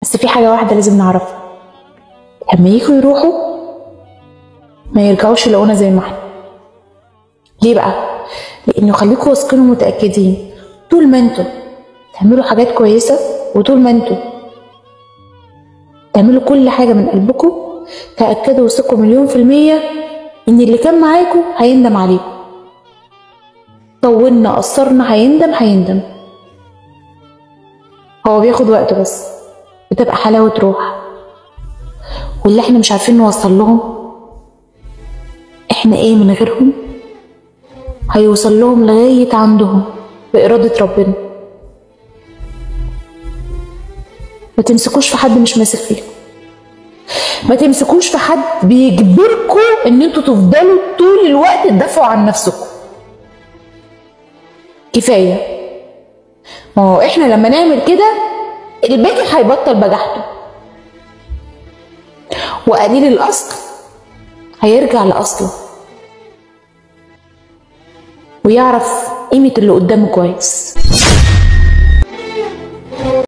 بس في حاجة واحدة لازم نعرفها، لما يجوا يروحوا ما يرجعوش يلاقونا زي ما احنا. ليه بقى؟ لانه خليكوا واثقين ومتاكدين، طول ما انتوا تعملوا حاجات كويسة وطول ما انتوا تعملوا كل حاجة من قلبكم، تاكدوا وثقوا 1,000,000% ان اللي كان معاكم هيندم عليكم. طولنا قصرنا هيندم هيندم. هو بياخد وقته بس، بتبقى حلاوة روح. واللي احنا مش عارفين نوصل لهم احنا ايه من غيرهم، هيوصل لهم لغاية عندهم بإرادة ربنا. ما تمسكوش في حد مش ماسك فيكم، ما تمسكوش في حد بيجبركم ان انتوا تفضلوا طول الوقت تدافعوا عن نفسكم. كفاية. ما هو احنا لما نعمل كده الباقي هيبطل بجاحته، وقليل الاصل هيرجع لاصله ويعرف قيمة اللي قدامه كويس.